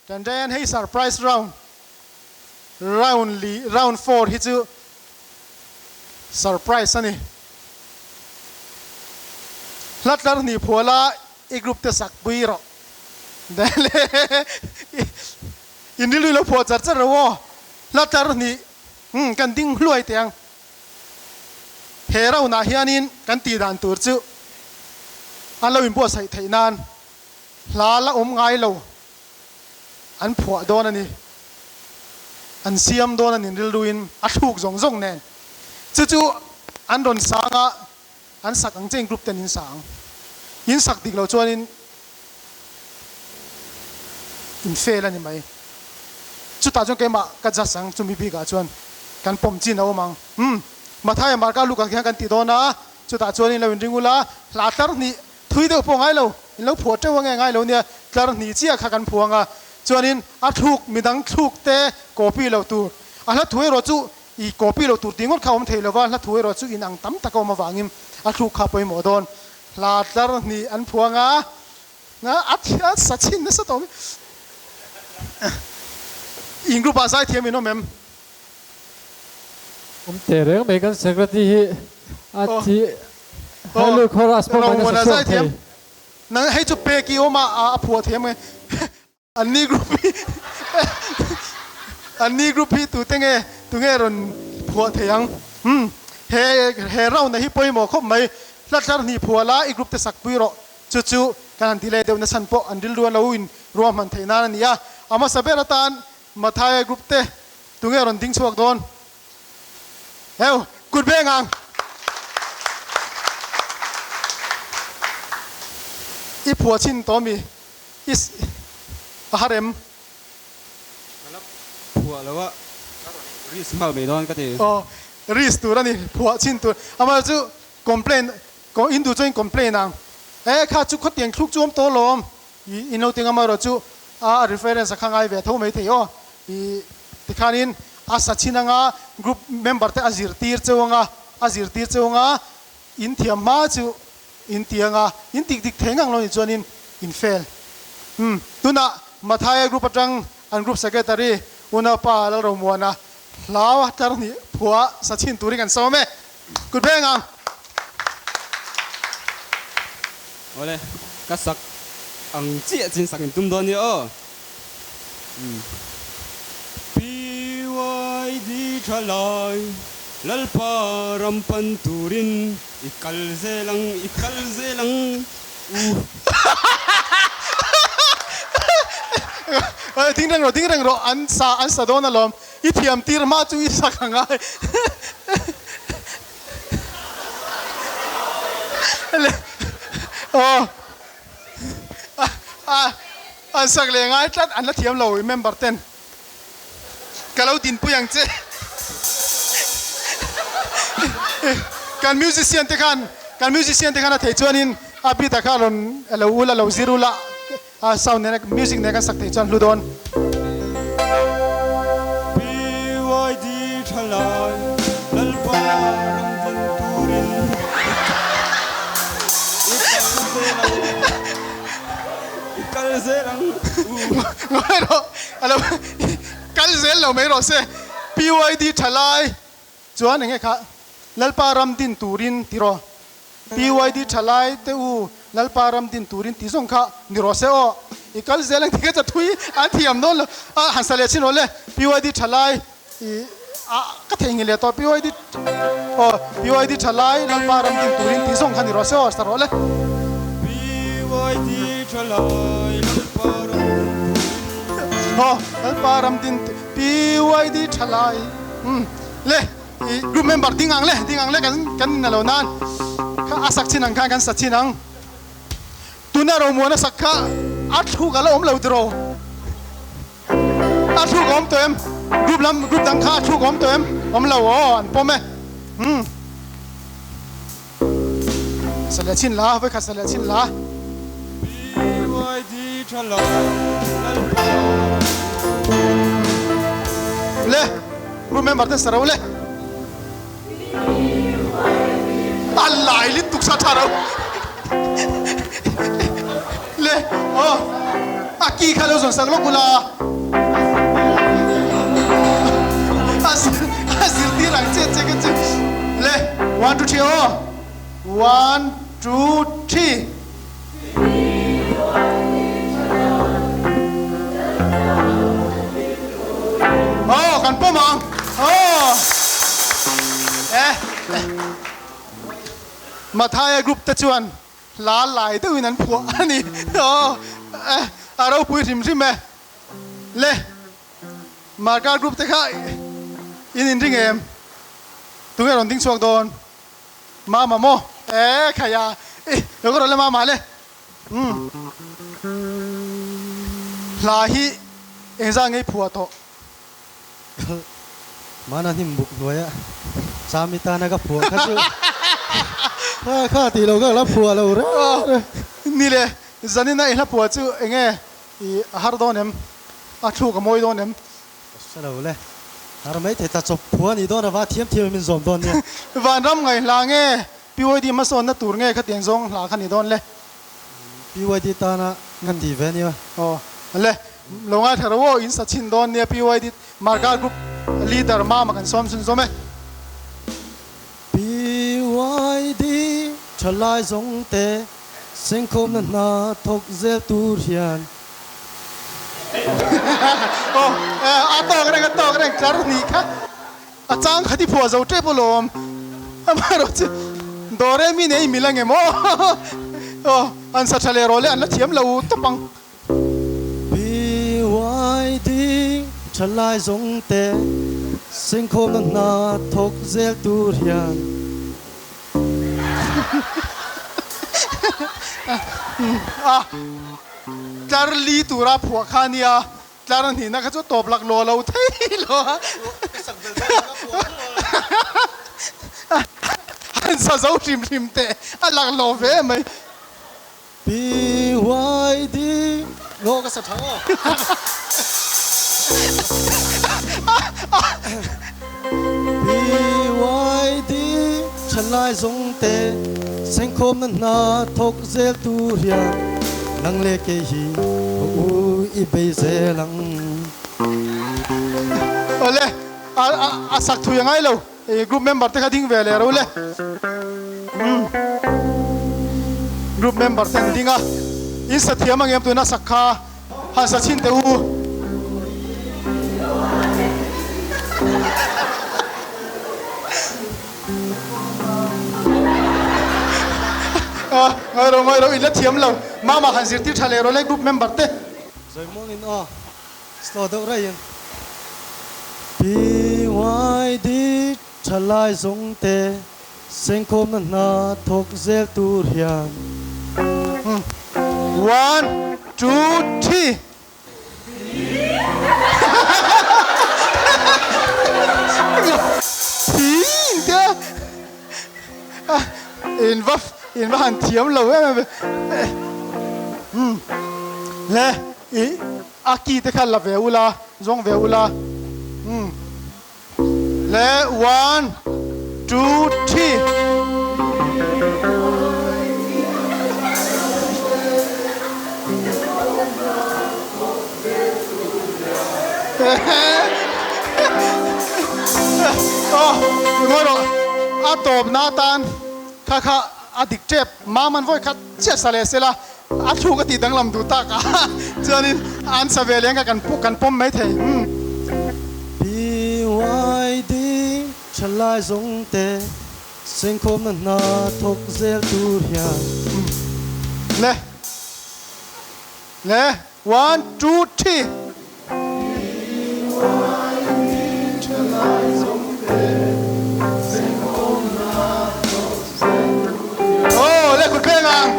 Tan ren hei surprise round round li round four hi chu surprise a ni. Hla tlar hnih phuala i group te sak pui rawh. Dele in rilru lo phuah char char ro aw. Hla tlar hnih umm kan ding hluai teh ang. He round ah hianin kan tih dan tur chu an lo inbuatsaih theih nan Hla la awm ngai lo an phuah dawn a ni. An siam dawn a ni rilruin a thluk zawng zawng nen. Chu chu an rawn sang a, an sak ang che in group ten in sa ang. In sak dik lo chuanin in fail a ni mai. Chutah chuan keimah ka judge ang chumi bikah chuan kan pawm chin a awm ang. Umm, Mathaia Marka Luka khian kan ti dawn a, chutah chuanin lo inring ula, hla tlar hnih Thui deuh pawh ngai lo, in lo phuah teuh ange ngai lo nia, tlar hnih chiah kha kan phuang a, chuanin a thluk midang thluk te copy loh tur, a hla thu erawh chu i copy loh tur tih ngawt kha a awm thei lova, hla thu erawh chu in ang tam tak a awm avangin a thluk kha a pawimawh dawn. Hla tlar hnih an phuang a, a thian sa chhin nasa tawh mai. In group ah zaithiam in awm em? Awm teh reng mai kan secretary hi a thi Hallelujah chorus pawh mai nasa chhuak thei. Nang hei chu pek i awm a a phuah thiam nge an ni group hi an ni group hi tute nge tunge rawn phuah thei ang umm he he round a hi pawimawh khawp mai hla tlar hnih phuah la i group te sak pui rawh chu chu kan han delay deuh nachhan pawh an rilru a lo in ruahman theih nan a ni a a hmasa ber atan Mathai group te tunge rawn ding chhuak dawn? Heu, kut beng ang! I phuah chhin tawh mi? I a har em? Ka la phuah lo a, ka rawn risk nghal mai dawn ka ti. Aw, risk tur a ni, phuah chhin tur. Amaherawh chu complain, in duh chuan in complain ang. E kha chu khawtiang thluk chu awm tawh lawm. I in lo ti ngam erawh chu a reference a kha ngai ve tho mai thei aw. I tikhanin a sa chhin anga group member te a zirtir cheu anga a zirtir cheu anga in thiam hma chu in ti anga in tik dik thei ngang lo nih chuanin in fail. Umm tunah Mathaia group atang an group secretary Unaupa Lalromuana hlau a tlar hnih phua sa chhin turin kan sawm e. Kut beng ang. Awle, ka sak ang chiah chin sak in tum dawn nia aw. Umm. PYD thalai Lalpa ram pan turin i kal zel ang, i kal zel ang u. Ding reng rawh, ding reng rawh, an sa an sa dawn alawm. I thiam tir hma chu i sak a ngai. Aw an sak leh ngai tlat an la thiam lo i member ten ka lo dinpui ang che. Kan musician te khan kan musician te khan a theih chuanin a beat ah kha rawn lo ula lo zir ula. A sound nen music nen kan sak theih chuan hlu dawn. BYD thalai Lalpa ram din turin i kal zel ang i kal zel ang u. Ngawi rawh alo kal zel lo mai rawh se BYD thalai chuan enge kha Lalpa ram din turin tiraw PYD thalai te u Lalpa ram din turin tih zawng kha ni rawh se aw. I kal zel ang tih kha chathui an thiam dawn lo a, han sa leh chin rawh le. PYD thalai i a ka theihnghilh leh tawh PYD aw PYD thalai Lalpa ram din turin tih zawng kha ni rawh se aw sa rawh le. PYD thalai Lalpa ram din turin. Aw Lalpa ram din PYD thalai umm le. I group member ding ang le, ding ang le kan kan in alo nan kha a sak chin ang khan kan sa chin ang. Tuna Romuana sak kha a thluk ala awm lo tiraw? A thluk a awm tawh em? Group lam group dang kha a thluk a awm tawh em? Awm lo aw an pawm e. Umm. Sa leh chin la, vawikhat sa leh chin la. BYD tha lo Lalpa. Le, group member ten sa ro le. A lai lit tuk sa tha ro. Le, oh. A ki kha lo zawn sak lawk ula. A zirtir ang che che ka chu. Le, one two three aw. One two three. Aw kan pawm ang. Aw. Eh. Mathaya group te chuan hla lai deuhin an phuah a ni. Aw a ropui hrim hrim e. Le Markar group te kha in inring em? Tunge rawn ding chhuak dawn? Mama maw? E khaia i lo ka rawn le mama le. Umm hla hi engzah nge i phuah tawh? Mana hnim buk hnuaia Chami tana ka phuah kha chu kha kha tih lo ka la phuah lo reng reng. Ni le, zanina i hla phuah chu enge i a har dawn em? A thluk a mawi dawn em? Ka hre lo le, har mai thei ta chawp phuah a nih dawn ava thiam thiam in min zawm dawn nia. Vanram ngaih hla nge PYD hmasawnna tur nge khatiang zawng hla kha ni dawn le? PYD tana ka ti ve nia. Aw le, lo ngaithla ro aw, in sa chhin dawn nia PYD Marka Group Leader Mama kan sawm chhun zawm e. PYD thalai zawng te sengkhawmna hna thawk zel tur hian. Aw a tawk reng a tawk reng tlar hnih kha. A chang kha ti phuah zo tep alawm. Amaherawh chu Dore mi nei mil ang em aw. Aw an sa tha leh rawh le an la thiam lo tawp ang. BYD thalai zawng te sengkhawmna hna thawk zel tur hian. A tlar li tura phuah kha nia. Tlar a hnihna kha chu tawp lak lawh lo thei lo a. Han sa zo hrim hrim teh a lak lawh ve mai. PYD Ngaw ka sa tha aw. PYD Thalai zawng te sengkhawmna hna thawk zel tur hian nang leh kei hi ka u i bei zel ang. Awle, a sak thui a ngai lo, group member te kha ding ve leh ro le. Group member te an ding a, in sa thiam ang em tuna sak kha han sa chhin teh u. Ngai ro ngai ro in la thiam lo mama han zirtir tha leh rawh le group member te. Zawimuang in aw slow deuh raih in. PYD thalai zawng te sengkhawmna hna thawk zel tur hian. One two three. Thing te in va in va han thiam lo em em umm le i a ki te kha la ve ula zawng ve ula umm. Le one two three. Aw ngawi rawh a tawpna atan kha kha a dik tep mam an vawi khat chiah sa leh sela a thluk a tih danglam duh tak a chuanin an sa ve leh ang kha kan kan pawm mai thei umm. BYD thalai zawng te sengkhawmna hna thawk zel tur hian. Le le one two three. BYD thalai zawng te sengkhawmna thawk zel tur hian. Aw le kut peng ang.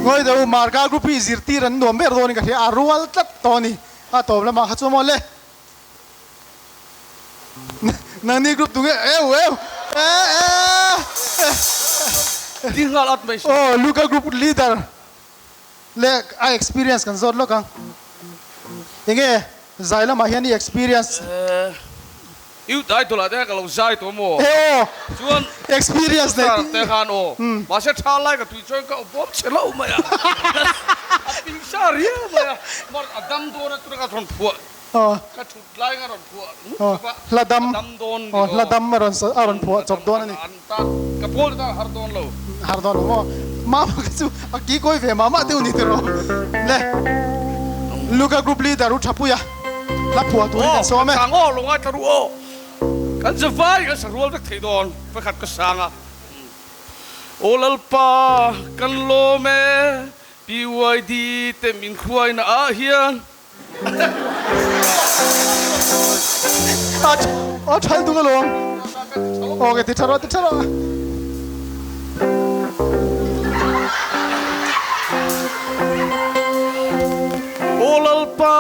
Ngawi deuh Marka group hi zirtir an nuam ber dawn in ka hria a rual tlat tawh a ni. A tawp lamah kha chuan maw le. Nangni group tunge eu eu e e Ding nghal at mai si. Aw Luka group leader leh a experience kan zawt lawk ang. Enge zai lamah hian i experience? Youth Idol ah te khan ka lo zai tawh maw? E aw. Chuan Experience nei Star te khan aw. Mahse tha lai ka tui chuan ka bawm chhe lo mai a. A ping sa riau mai a. Mar a dam dawn a tuna ka rawn phuah. Ka thut lai khan rawn phuah ngut khawp a. Hla dam. A dam dawn ni aw. Hla dam a rawn a rawn phuah chawp dawn a ni. An tan ka pawl te tan a har dawn lo. Har dawn lo maw? Mama kha chu a ki kawi ve mah mah deuh ni tiraw? Le Luka group leader u Thapuia hla phuah turin kan sawm e. Aw, kan sang aw, lo ngaithla ru aw. Kan zavai kan sarual vek thei dawn, pakhat ka sang a. Aw Lalpa, kan lawm e, PYD te min hruaina ah hian. Aw thal tung alawm. Aw ka ti tha rawh ti tha rawh. Aw Lalpa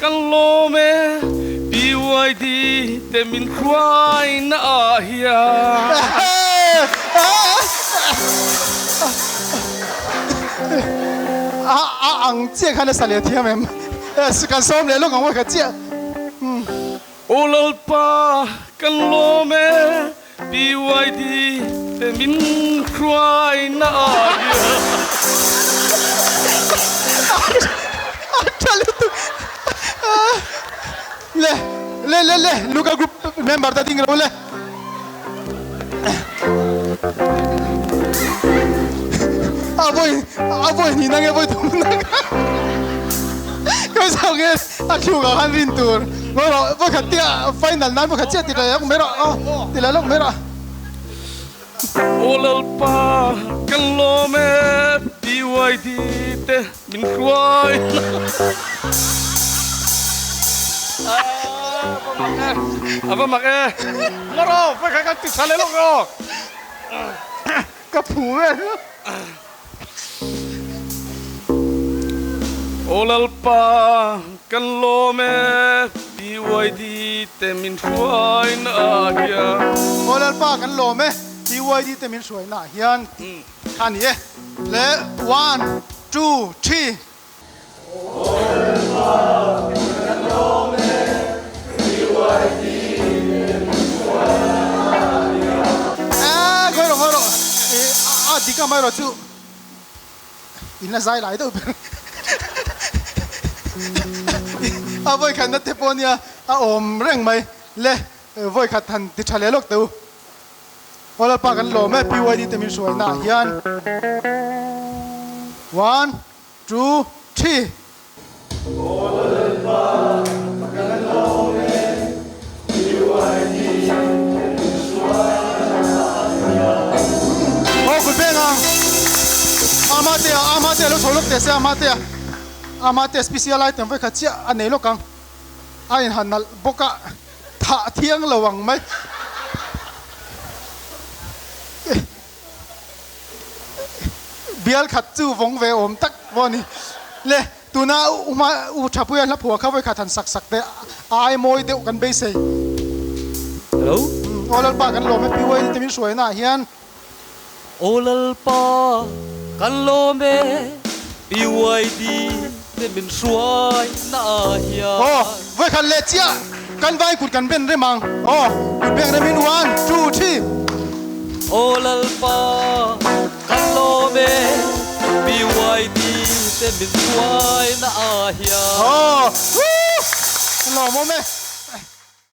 kan lawm e BYD te min hruai na ah hian. A a ang chiah khan a sa leh thiam em? Kan sawm leh lawk ang mawi kha chiah. Aw Lalpa kan lawm e BYD te min hruai na ah hian. A tha lutuk. Le le le le Luka group member ta ding lo le. A vawi a vawi hnih na nge vawi thum na ka zawk nge a thluk ah khan rin tur maw rawh vawi khat tia final nan vawi khat chiah ti leh lawk mai rawh aw ti leh lawk mai rawh. Aw Lalpa kan lawm e BYD te min hruai a va mak e nga rawh vawi khat kan ti tha leh lawk rawh. Ka phu vel. Aw Lalpa kan lawm e BYD te min hruai na ah hian. Aw Lalpa kan lawm e BYD te min hruai na ah hian tih kha a ni e. Le one two three. A dik a mai rawh chu in la zai lai deuh ber a vawikhat na te pawh nia a awm reng mai le vawikhat han ti tha leh lawk teh u. Aw Lalpa kan lawm e PYD te min hruaina ah hian one two three. Aw Lalpa kan lawm e PYD te min hruaina ah hian. Aw kut veng ang Amatea Amatea lo chho lawk teh se Amatea Amatea special item vawikhat chiah a nei lawk ang a inhan nalh bawk a. Thah thiang lo ang mai. Bial khat chu vawng ve awm tak pawh a ni. Le, tuna Uma U Thapuia hla phuah kha vawikhat han sak sak teh a ai mawi deuh kan beisei. Hello. Aw Lalpa kan lawm e PYD te min hruaina ah hian. Aw Lalpa kan lawm e BYD te min hruai na ah hian. Aw vawikhat leh chiah kan vai kut kan ben rem ang aw kut beng rem in one two three. Aw Lalpa kan lawm e BYD te min hruai na ah hian. Aw woo lawmawm e.